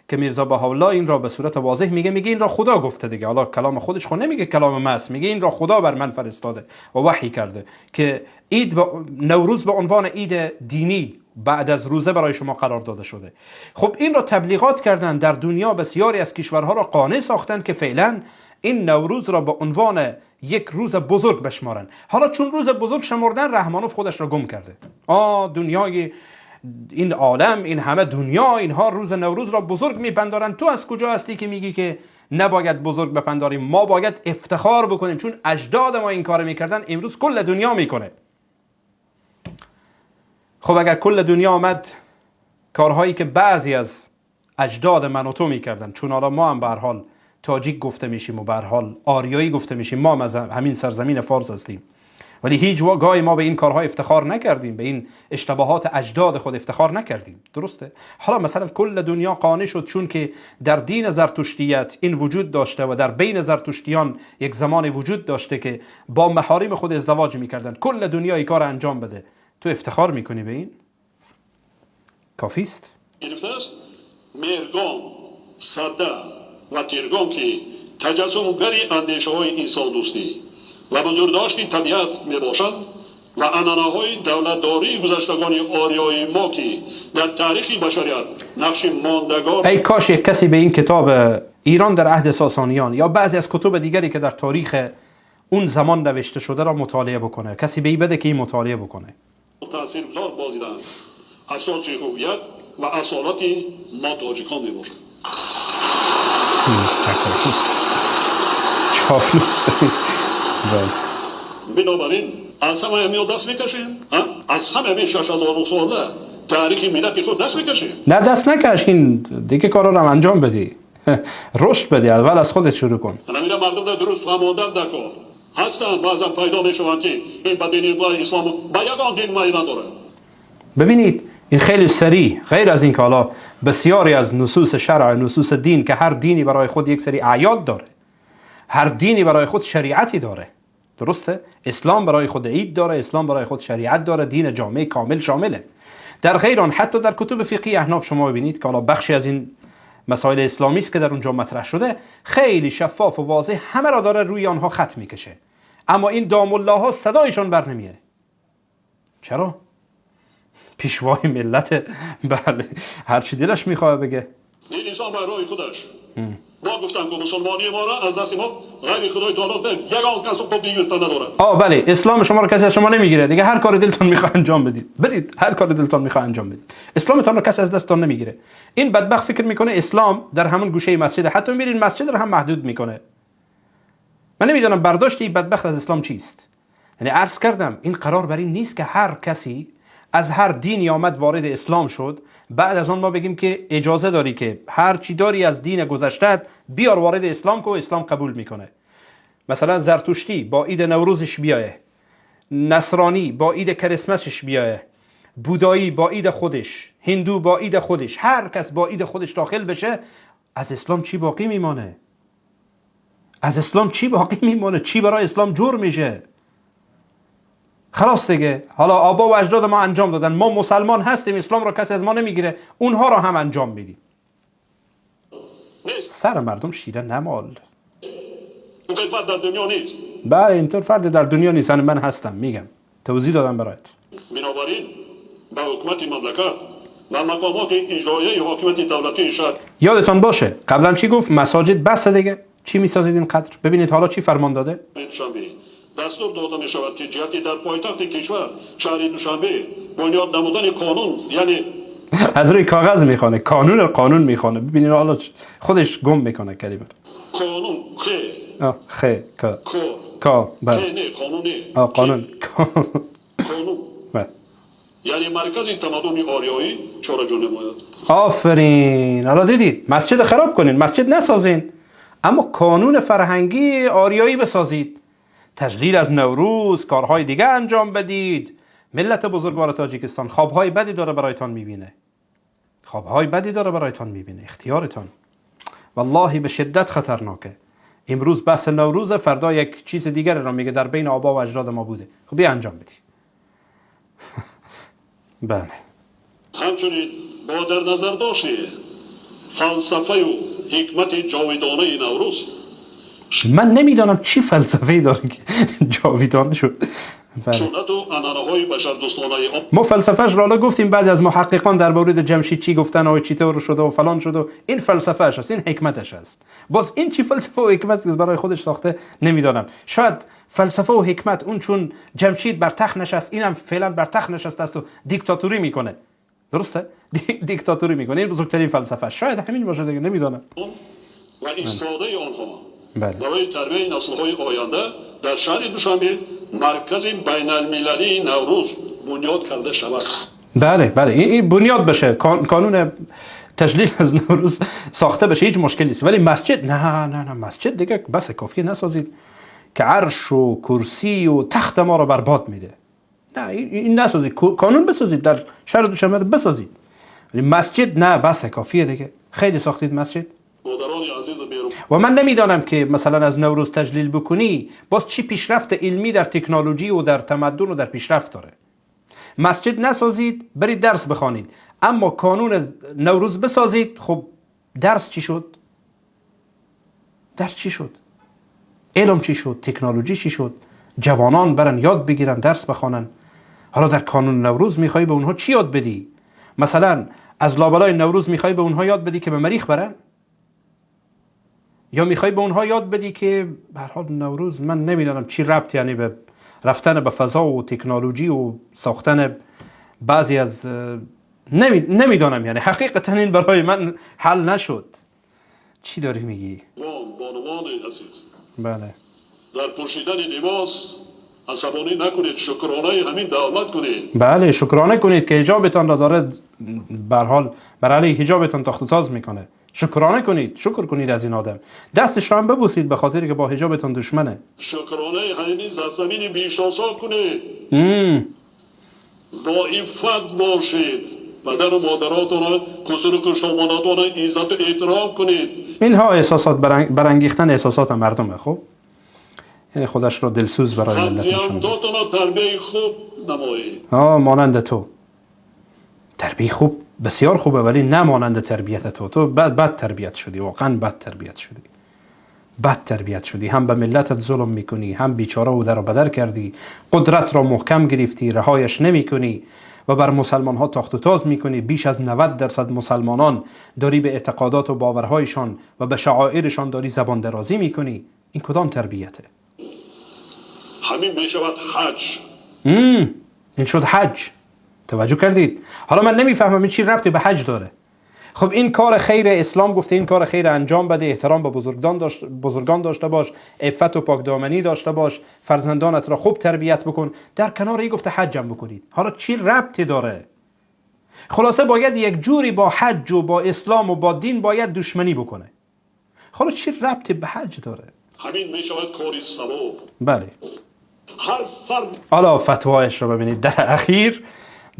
که میرزا بهاءالله این را به صورت واضح میگه. میگه این را خدا گفته دیگه. حالا کلام خودش خو نمیگه کلام ما است، میگه این را خدا بر من فرستاده و وحی کرده که عید نوروز به عنوان عید دینی بعد از روزه برای شما قرار داده شده. خب، این را تبلیغات کردن در دنیا، بسیاری از کشورها را قانع ساختن که فعلا این نوروز را به عنوان یک روز بزرگ بشمارن. حالا چون روز بزرگ شمردن، رحمانوف خودش را گم کرده. آ دنیای این عالم، این همه دنیا، اینها روز نوروز را بزرگ میپندارن، تو از کجا هستی که میگی که نباید بزرگ بپنداریم؟ ما باید افتخار بکنیم، چون اجداد ما این کار میکردن، امروز کل دنیا میکنه. خب، اگر کل دنیا آمد کارهایی که بعضی از اجداد من و تو میکردن، چون حالا ما هم به هر حال تاجیک گفته میشیم و به هر حال آریایی گفته میشیم، ما هم از همین سرزمین فارس هستیم، ولی هیچ گاهی ما به این کارها افتخار نکردیم، به این اشتباهات اجداد خود افتخار نکردیم، درسته؟ حالا مثلا کل دنیا قانع شد، چون که در دین زرتشتیت این وجود داشته و در بین زرتشتیان یک زمان وجود داشته که با محارم خود ازدواج میکردن، کل دنیا این کار انجام بده، تو افتخار میکنی به این؟ کافی است. گرفتааст. Меҳргон، Сада ва Тиргон ки таҷассумгари андешаҳои инсондӯстӣ ва бузургдошти табиат мебошанд ва анъанаҳои давлатдории гузаштагони ориёи мо ки дар таърихи башарият нақши мондагор ای کاش یک کسی به این کتاب ایران در عهد ساسانیان یا بعضی از کتب دیگری که در تاریخ اون زمان نوشته شده را مطالعه بکنه. کسی به این بده که این مطالعه بکنه. таъсиргузор бозиданд، асоси ҳуввият ва асолати мо тоҷикон мебошад. چاپلوس، بله. Бинобар ин аз ҳамаи ҳамиё даст мекашем، аз ҳама ҳамин 6000 сола таърихи миллати худ даст мекашем. نه، دست نکش. این دیگه کارا رو هم انجام بدی، رشد بدی، اول از خودت شروع کن. ҳамина мардум дар дуруст фаҳмондан дар кор ҳастанд. Баъзан пайдо мешаванд ки ин ба дини ислом ба ягон дин майл надорад. ببینید، این خیلی صریح، غیر از این که حالا بسیاری از نصوص شرع، نصوص دین که هر دینی برای خود یک سری اعیاد داره، هر دینی برای خود شریعتی داره، درسته؟ اسلام برای خود عید داره، اسلام برای خود شریعت داره، دین جامع، کامل، شامله. در غیر آن حتی در کتب فقهی احناف شما ببینید که حالا بخشی از این مسائل اسلامی است که در اونجا مطرح شده، خیلی شفاف و واضح همه را داره روی آنها خط میکشه. اما این داملا ها صدایشان بر نمیه. چرا؟ پیشوای ملت، بله، هر چی دلش میخواد بگه. این انسان به راه خودش. ما گفتم که مسلمانی ما را از دست ما غیر خدای تعالی یگان کس حقوق گرفتن ندارد. آه بله، اسلام شما رو کسی از شما نمیگیره دیگه، هر کار دلتون میخواد انجام بدید، برید هر کار دلتون میخواد انجام بدید، اسلامتون رو کسی از دستتون نمیگیره. این بدبخت فکر میکنه اسلام در همون گوشه مسجد، حتی میرین مسجد رو هم محدود میکنه. من نمیدونم برداشت این بدبخت از اسلام چیست. یعنی عرض کردم این قرار بر این نیست که هر کسی از هر دینی آمد وارد اسلام شد، بعد از آن ما بگیم که اجازه داری که هر چی داری از دین گذشتت بیار وارد اسلام که اسلام قبول میکنه. مثلا زرتشتی با عید نوروزش بیایه، نصرانی با عید کریسمسش بیایه، بودایی با عید خودش، هندو با عید خودش، هر کس با عید خودش داخل بشه، از اسلام چی باقی میمانه؟ از اسلام چی باقی میمانه؟ چی برای اسلام جور میشه؟ خلاص دیگه، حالا آبا و اجداد ما انجام دادن، ما مسلمان هستیم، اسلام را کسی از ما نمیگیره، اونها را هم انجام میدیم. سر مردم شیره نمال. این فرد در دنیا نیست. بله اینطور فرد در دنیا نیست، من هستم میگم، توضیح دادم برایت. بنابراین به حکومت مملکت و مقامات اجرایی حاکمیت دولتی شهر، یادتان باشه قبلا چی گفت؟ مساجد بس دیگه، چی میسازید اینقدر؟ ببینید حالا چی فرمان داده؟ دستور داده می شود که جهتی در پایتخت کشور شهر دوشنبه بنیاد نمودن قانون، یعنی از روی کاغذ میخوانه، قانون قانون میخوانه. ببینید حالا خودش گم میکنه کلمه. قانون خ خ ک کا بله نه قانون قانون قانون بله، یعنی مرکز تمدن آریایی چاره نماید. آفرین. حالا دیدید مسجد خراب کنین، مسجد نسازین، اما کانون فرهنگی آریایی بسازید، تجلیل از نوروز، کارهای دیگه انجام بدید. ملت بزرگوار تاجیکستان خوابهای بدی داره برایتان میبینه، خوابهای بدی داره برایتان میبینه، اختیارتان. والله به شدت خطرناکه. امروز بحث نوروز، فردا یک چیز دیگر را میگه در بین آبا و اجداد ما بوده. خب بیا انجام بدی. بله. همچنین با در نظر داشت فلسفه و حکمت جاودانه نوروز، من نمیدانم چی فلسفه‌ای داره که جاویدانه شد. سنت و عنعنه‌های بشردوستانه ما فلسفه‌اش را گفتیم، بعد از محققان در مورد جمشید چی گفتن و چی طور شده و فلان شده و این فلسفه‌اش است، این حکمتش است. باز این چی فلسفه و حکمت برای خودش ساخته نمیدانم. شاید فلسفه و حکمت اون چون جمشید بر تخت نشست، اینم فعلا بر تخت نشسته است و دیکتاتوری میکنه. درسته؟ دیکتاتوری میکنه، این بزرگترین فلسفه شاید همین باشه دیگه، نمیدانم. و استفاده آنها بله. برای تربیت نسل‌های آینده در شهر دوشنبه مرکز بین‌المللی نوروز بنیاد کرده شود. بله بله، این بنیاد بشه، کانون تجلیل از نوروز ساخته بشه، هیچ مشکلی نیست. ولی مسجد نه نه نه، مسجد دیگه بس کافیه نسازید که عرش و کرسی و تخت ما رو برباد میده. نه این نسازید، کانون بسازید در شهر دوشنبه بسازید، ولی مسجد نه، بس کافیه دیگه، خیلی ساختید مسجد. و من نمیدانم که مثلا از نوروز تجلیل بکنی باز چی پیشرفت علمی در تکنولوژی و در تمدن و در پیشرفت داره. مسجد نسازید، برید درس بخوانید، اما کانون نوروز بسازید. خب درس چی شد؟ درس چی شد؟ علم چی شد؟ تکنولوژی چی شد؟ جوانان برن یاد بگیرن، درس بخوانن. حالا در کانون نوروز میخوای به اونها چی یاد بدی؟ مثلا از لابلای نوروز میخوای به اونها یاد بدی که به مریخ برن؟ یا میخوای به اونها یاد بدی که به هر حال نوروز من نمیدانم چی ربط یعنی به رفتن به فضا و تکنولوژی و ساختن بعضی از نمیدانم، یعنی حقیقتا این برای من حل نشد. چی داری میگی؟ بانوان عزیز، بله، در پوشیدن لباس عصبانی نکنید، شکرانه همین دعوت کنید. بله شکرانه کنید که حجابتان را داره به هر حال بر علیه حجابتان تاخت و تاز میکنه. شکرانه کنید، شکر کنید از این آدم، دستش را هم ببوسید به خاطر که با حجابتان دشمنه. شکرانه همین زمین بیشاسا کنید. با عفت باشید، پدر و مادراتون قصور کشاماناتون عزت و احترام کنید. اینها احساسات برانگیختن احساسات مردمه. خب یعنی خودش را دلسوز برای ملت نشون میده. تربیه خوب نمایید. مانند تو. تربیه خوب بسیار خوبه، ولی نه مانند تربیت تو. تو بد تربیت شدی، واقعا بد تربیت شدی، بد تربیت شدی. هم به ملتت ظلم میکنی، هم بیچاره و در بدر کردی، قدرت را محکم گرفتی، رهایش نمیکنی و بر مسلمان ها تاخت و تاز میکنی، بیش از 90% مسلمانان داری به اعتقادات و باورهایشان و به شعائرشان داری زبان درازی میکنی، این کدام تربیته؟ ҳамин мешавад ҳаҷ. این شد حج. توجه کردید؟ حالا من نمیفهمم این چی ربطی به حج داره. خب این کار خیر، اسلام گفته این کار خیر انجام بده، احترام به بزرگان داشته باش، عفت و پاکدامنی داشته باش، فرزندانت را خوب تربیت بکن، در کنار این گفته حج هم بکنید. حالا چی ربطی داره؟ خلاصه باید یک جوری با حج و با اسلام و با دین باید دشمنی بکنه. حالا چی ربطی به حج داره؟ ҳамин мешавад кори савоб. بله. ҳар фард حالا فتوایش رو ببینید.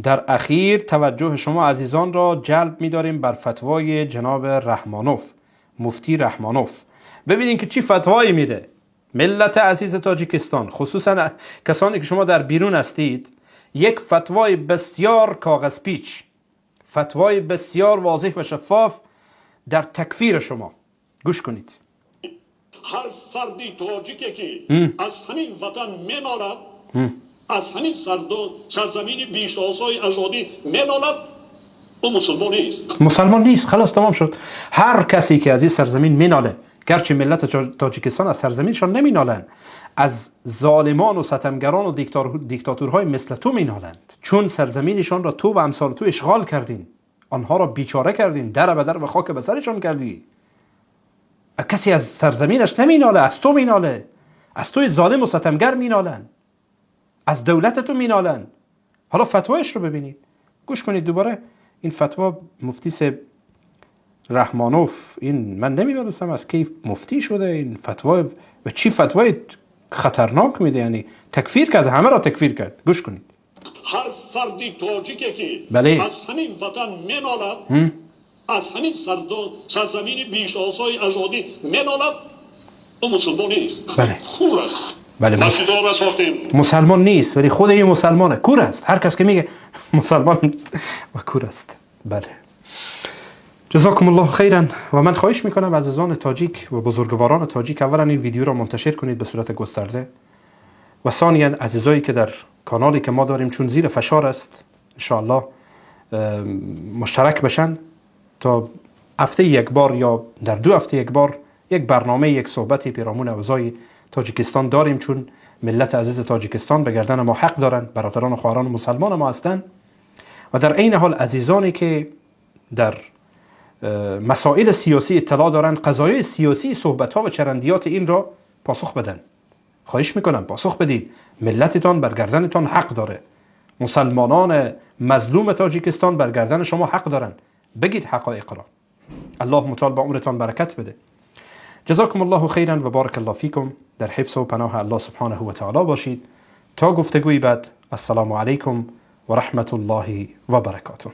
در اخیر توجه شما عزیزان را جلب می‌داریم بر فتوای جناب رحمانوف، مفتی رحمانوف. ببینید که چی فتوایی میده. ملت عزیز تاجیکستان، خصوصا کسانی که شما در بیرون هستید، یک فتوای بسیار کاغذ پیچ، فتوای بسیار واضح و شفاف در تکفیر شما. گوش کنید. Ҳар фарди тоҷике ки аз ҳамин ватан менолад, аз ҳамин сарзамини биҳиштосои аҷдодӣ менолад, ӯ мусулмон нест. مسلمان نیست. خلاص، تمام شد. هر کسی که از این سرزمین میناله، گرچه ملت تاجیکستان از سرزمینشان نمینالند، از ظالمان و ستمگران و دیکتاتورهای مثل تو مینالند، چون سرزمینشان را تو و امثال تو اشغال کردین، آنها را بیچاره کردین، در به در و خاک به سرشان کردی. کسی از سرزمینش نمیناله، از تو میناله، از توی ظالم و ستمگر مینالن، از دولت تو مینالن. حالا فتوایش رو ببینید، گوش کنید دوباره. این فتوا مفتی صاحب رحمانوف، این من نمیدونستم از کی مفتی شده. این فتوا و چی فتوای خطرناک میده، یعنی تکفیر کرد، همه را تکفیر کرد. گوش کنید. Ҳар фарди тоҷике ки аз ҳамин ватан менолад, аз ҳамин сарзамини биҳиштосои аҷдодӣ менолад, ӯ мусулмон нест. Кур аст. Масҷидҳоро сохтем. مسلمان نیست، ولی خود این مسلمانه، کور است. هر کس که میگه مسلمان نیست و کور است. بله، جزاکم الله خیرا. و من خواهش میکنم عزیزان تاجیک و بزرگواران تاجیک، اولا این ویدیو را منتشر کنید به صورت گسترده و ثانیا عزیزایی که در کانالی که ما داریم، چون زیر فشار است، انشاءالله مشترک بشن تا هفته یک بار یا در 2 هفته یک بار یک برنامه، یک صحبت پیرامون اوضاع تاجیکستان داریم، چون ملت عزیز تاجیکستان به گردن ما حق دارند، برادران و خواهران مسلمان ما هستند. و در عین حال عزیزانی که در مسائل سیاسی اطلاع دارند، قضایای سیاسی، صحبت ها و چرندیات این را پاسخ بدن. خواهش میکنم پاسخ بدید. ملتتان بر گردنتان حق داره، مسلمانان مظلوم تاجیکستان بر گردن شما حق دارن. بگید حقایق را. الله متعال به عمرتان برکت بده. جزاکم الله خیرا و بارک الله فیکم. در حفظ و پناه الله سبحانه و تعالی باشید تا گفتگوی بعد. السلام علیکم و رحمت الله و برکاته.